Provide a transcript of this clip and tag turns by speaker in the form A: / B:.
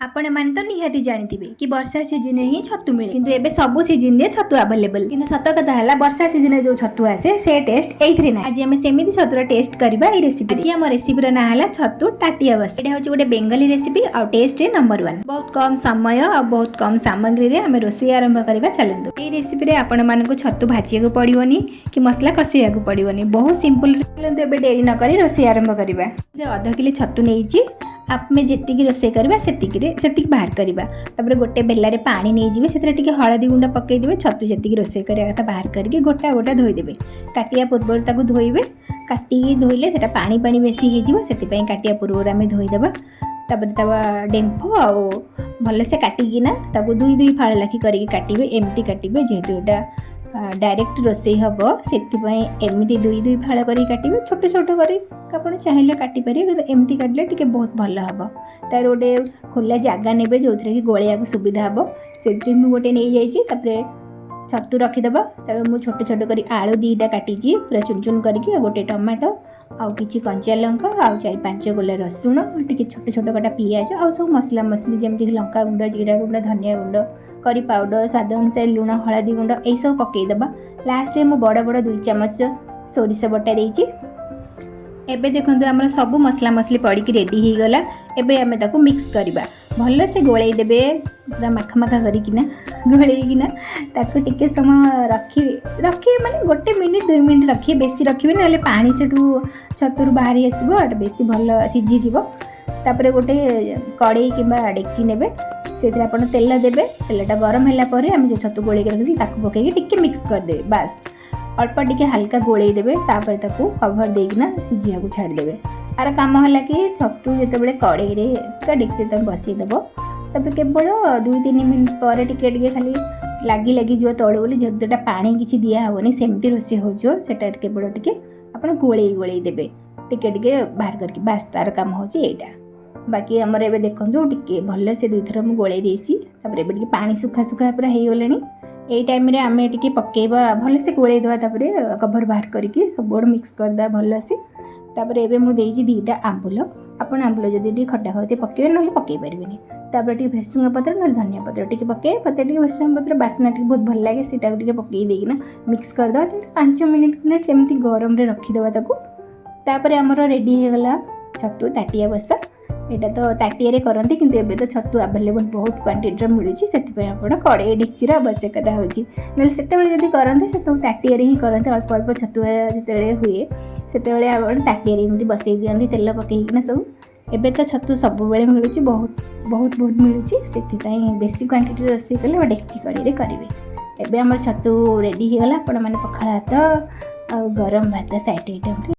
A: ଆପଣମାନେ ତ ନିହାତି ଜାଣିଥିବେ କି ବର୍ଷା ସିଜନରେ ହିଁ ଛତୁ ମିଳେ, କିନ୍ତୁ ଏବେ ସବୁ ସିଜନରେ ଛତୁ ଆଭେଲେବଲ। କିନ୍ତୁ ସତ କଥା ହେଲା, ବର୍ଷା ସିଜନରେ ଯୋଉ ଛତୁ ଆସେ, ସେ ଟେଷ୍ଟ ଏଇଥିରେ ନାହିଁ। ଆଜି ଆମେ ସେମିତି ଛତୁର ଟେଷ୍ଟ କରିବା ଏଇ ରେସିପି। ଆଜି ଆମ ରେସିପିର ନାଁ ହେଲା ଛତୁ ତାଟିଆ ବସା। ଏଇଟା ହେଉଛି ଗୋଟେ ବେଙ୍ଗଲୀ ରେସିପି ଆଉ ଟେଷ୍ଟରେ ନମ୍ବର 1। ବହୁତ କମ ସମୟ ଆଉ ବହୁତ କମ ସାମଗ୍ରୀରେ ଆମେ ରୋଷେଇ ଆରମ୍ଭ କରିବା। ଚାଲନ୍ତୁ, ଏଇ ରେସିପିରେ ଆପଣମାନଙ୍କୁ ଛତୁ ଭାଜିବାକୁ ପଡ଼ିବନି କି ମସଲା କଷିବାକୁ ପଡ଼ିବନି। ବହୁତ ସିମ୍ପଲ। ଚାଲନ୍ତୁ, ଏବେ ଡେରି ନ କରି ରୋଷେଇ ଆରମ୍ଭ କରିବା। ଏଥିରେ ଅଧ କିଲୋ ଛତୁ ନେଇଛି। ଆମେ ଯେତିକି ରୋଷେଇ କରିବା, ସେତିକିରେ ସେତିକି ବାହାର କରିବା। ତାପରେ ଗୋଟେ ବେଲାରେ ପାଣି ନେଇଯିବେ, ସେଥିରେ ଟିକେ ହଳଦୀ ଗୁଣ୍ଡ ପକାଇଦେବେ। ଛତୁ ଯେତିକି ରୋଷେଇ କରିବା କଥା ବାହାର କରିକି ଗୋଟା ଗୋଟା ଧୋଇଦେବେ। କାଟିବା ପୂର୍ବରୁ ତାକୁ ଧୋଇବେ। କାଟିକି ଧୋଇଲେ ସେଟା ପାଣି ପାଣି ବେଶୀ ହେଇଯିବ, ସେଥିପାଇଁ କାଟିବା ପୂର୍ବରୁ ଆମେ ଧୋଇଦେବା। ତାପରେ ତା ଡେମ୍ଫ ଆଉ ଭଲସେ କାଟିକିନା ତାକୁ ଦୁଇ ଦୁଇ ଫାଳ ଲେଖି କରିକି କାଟିବେ। ଏମିତି କାଟିବେ, ଯେହେତୁ ଏଇଟା ଡାଇରେକ୍ଟ ରୋଷେଇ ହେବ, ସେଥିପାଇଁ ଏମିତି ଦୁଇ ଦୁଇ ଫାଳ କରିକି କାଟିବେ। ଛୋଟ ଛୋଟ କରି ଆପଣ ଚାହିଁଲେ କାଟିପାରିବେ, କିନ୍ତୁ ଏମିତି କାଟିଲେ ଟିକେ ବହୁତ ଭଲ ହେବ। ତାର ଗୋଟେ ଖୋଲା ଜାଗା ନେବେ, ଯେଉଁଥିରେ କି ଗୋଳେଇବାକୁ ସୁବିଧା ହେବ। ସେଥିରେ ମୁଁ ଗୋଟେ ନେଇଯାଇଛି। ତାପରେ ଛତୁ ରଖିଦେବା। ତାପରେ ମୁଁ ଛୋଟ ଛୋଟ କରି ଆଳୁ 2ଟା କାଟିଛି ପୁରା ଚୁନ ଚୁନ କରିକି, ଆଉ ଗୋଟେ ଟମାଟୋ, ଆଉ କିଛି କଞ୍ଚା ଲଙ୍କା, ଆଉ ଚାରି ପାଞ୍ଚ ଗୋଲା ରସୁଣ, ଟିକେ ଛୋଟ ଛୋଟ କଟା ପିଆଜ, ଆଉ ସବୁ ମସଲା ମସଲି, ଯେମିତିକି ଲଙ୍କା ଗୁଣ୍ଡ, ଜିରା ଗୁଣ୍ଡ, ଧନିଆ ଗୁଣ୍ଡ, କରି ପାଉଡ଼ର, ସ୍ୱାଦ ଅନୁସାରେ ଲୁଣ, ହଳଦୀ ଗୁଣ୍ଡ, ଏଇସବୁ ପକାଇଦେବା। ଲାଷ୍ଟରେ ମୁଁ ବଡ଼ ବଡ଼ 2 ଚାମଚ ସୋରିଷ ବଟା ଦେଇଛି। ଏବେ ଦେଖନ୍ତୁ, ଆମର ସବୁ ମସଲା ମସଲି ପଡ଼ିକି ରେଡ଼ି ହେଇଗଲା। ଏବେ ଆମେ ତାକୁ ମିକ୍ସ କରିବା। ଭଲସେ ଗୋଳେଇ ଦେବେ, ପୁରା ମାଖା ମାଖା କରିକିନା ଗୋଳେଇକିନା ତାକୁ ଟିକେ ସମୟ ରଖିବେ। ରଖିବେ ମାନେ ଗୋଟେ ମିନିଟ୍ 2 ମିନିଟ୍ ରଖିବେ, ବେଶୀ ରଖିବେ, ନହେଲେ ପାଣି ସେଠୁ ଛତୁରୁ ବାହାରି ଆସିବ, ଏଇଟା ବେଶୀ ଭଲ ସିଝିଯିବ। ତାପରେ ଗୋଟେ କଡ଼େଇ କିମ୍ବା ଡେକ୍ଚି ନେବେ, ସେଥିରେ ଆପଣ ତେଲ ଦେବେ। ତେଲଟା ଗରମ ହେଲା ପରେ ଆମେ ଯେଉଁ ଛତୁ ଗୋଳେଇକି ରଖିଥିଲୁ, ତାକୁ ପକାଇକି ଟିକେ ମିକ୍ସ କରିଦେବେ। ବାସ୍, ଅଳ୍ପ ଟିକେ ହାଲକା ଗୋଳେଇ ଦେବେ। ତାପରେ ତାକୁ କଭର ଦେଇକିନା ସିଝିବାକୁ ଛାଡ଼ିଦେବେ। ଆର କାମ ହେଲା କି ଛତୁ ଯେତେବେଳେ କଡ଼େଇରେ ଡେକ୍ଚିରେ ତମେ ବସେଇଦେବ, ତାପରେ କେବଳ 2-3 ମିନିଟ୍ ପରେ ଟିକେ ଟିକେ ଖାଲି ଲାଗି ଲାଗିଯିବ ତଳୁ ବୋଲି। ଯେହେତୁ ଏଟା ପାଣି କିଛି ଦିଆହେବନି, ସେମିତି ରୋଷେଇ ହେଉଯିବ, ସେଟା କେବଳ ଟିକେ ଆପଣ ଗୋଳେଇ ଗୋଳେଇ ଦେବେ ଟିକେ ଟିକେ ବାହାର କରିକି। ବାସ୍, ତାର କାମ ହେଉଛି ଏଇଟା। ବାକି ଆମର ଏବେ ଦେଖନ୍ତୁ, ଟିକେ ଭଲସେ ଦୁଇଥର ମୁଁ ଗୋଳେଇ ଦେଇଛି। ତାପରେ ଏବେ ଟିକେ ପାଣି ଶୁଖା ଶୁଖା ପୁରା ହେଇଗଲାଣି। ଏଇ ଟାଇମ୍ରେ ଆମେ ଟିକେ ପକାଇବା, ଭଲସେ ଗୋଳେଇ ଦେବା। ତାପରେ କଭର ବାହାର କରିକି ସବୁଆଡ଼ୁ ମିକ୍ସ କରିଦେବା ଭଲସେ। ତାପରେ ଏବେ ମୁଁ ଦେଇଛି 2ଟା ଆମ୍ବୁଲ। ଆପଣ ଆମ୍ବୁଲ ଯଦି ଟିକେ ଖଟା ଖାଉଥିବେ ପକାଇବେ, ନହେଲେ ପକାଇ ପାରିବେନି। ତାପରେ ଟିକେ ଭେରସୁଙ୍ଗା ପତ୍ର ନହେଲେ ଧନିଆ ପତ୍ର ଟିକେ ପକାଇବେ। ପତ୍ର ଟିକେ, ଭେରସୁଙ୍ଗା ପତ୍ର ବାସ୍ନା ଟିକେ ବହୁତ ଭଲ ଲାଗେ, ସେଇଟାକୁ ଟିକେ ପକାଇ ଦେଇକିନା ମିକ୍ସ କରିଦେବା। ତାପରେ 5 ମିନିଟ୍ ଖଣ୍ଡେ ସେମିତି ଗରମରେ ରଖିଦେବା ତାକୁ। ତାପରେ ଆମର ରେଡ଼ି ହେଇଗଲା ଛତୁ ତାଟିଆ ବସା। ଏଇଟା ତ ତାଟିଆରେ କରନ୍ତି, କିନ୍ତୁ ଏବେ ତ ଛତୁ ଆଭେଲେବଲ୍ ବହୁତ କ୍ୱାଣ୍ଟିଟିର ମିଳୁଛି, ସେଥିପାଇଁ ଆପଣ କଡ଼େଇ ଡେକ୍ଚିର ଆବଶ୍ୟକତା ହେଉଛି। ନହେଲେ ସେତେବେଳେ ଯଦି କରନ୍ତି, ସେତେବେଳେ ତାଟିଆରେ ହିଁ କରନ୍ତି। ଅଳ୍ପ ଅଳ୍ପ ଛତୁ ଯେତେବେଳେ ହୁଏ, ସେତେବେଳେ ଆପଣ ତାଟିଆରେ ଏମିତି ବସେଇ ଦିଅନ୍ତି ତେଲ ପକେଇକିନା ସବୁ। ଏବେ ତ ଛତୁ ସବୁବେଳେ ମିଳୁଛି, ବହୁତ ବହୁତ ବହୁତ ମିଳୁଛି। ସେଥିପାଇଁ ବେଶୀ କ୍ୱାଣ୍ଟିଟିରେ ରୋଷେଇ କଲେ ଡେକ୍ଚି କଡ଼େଇରେ କରିବେ। ଏବେ ଆମର ଛତୁ ରେଡ଼ି ହେଇଗଲା। ଆପଣମାନେ ପଖାଳ ଭାତ ଆଉ ଗରମ ଭାତ ସାଇଡ଼୍ ଆଇଟମ୍ରେ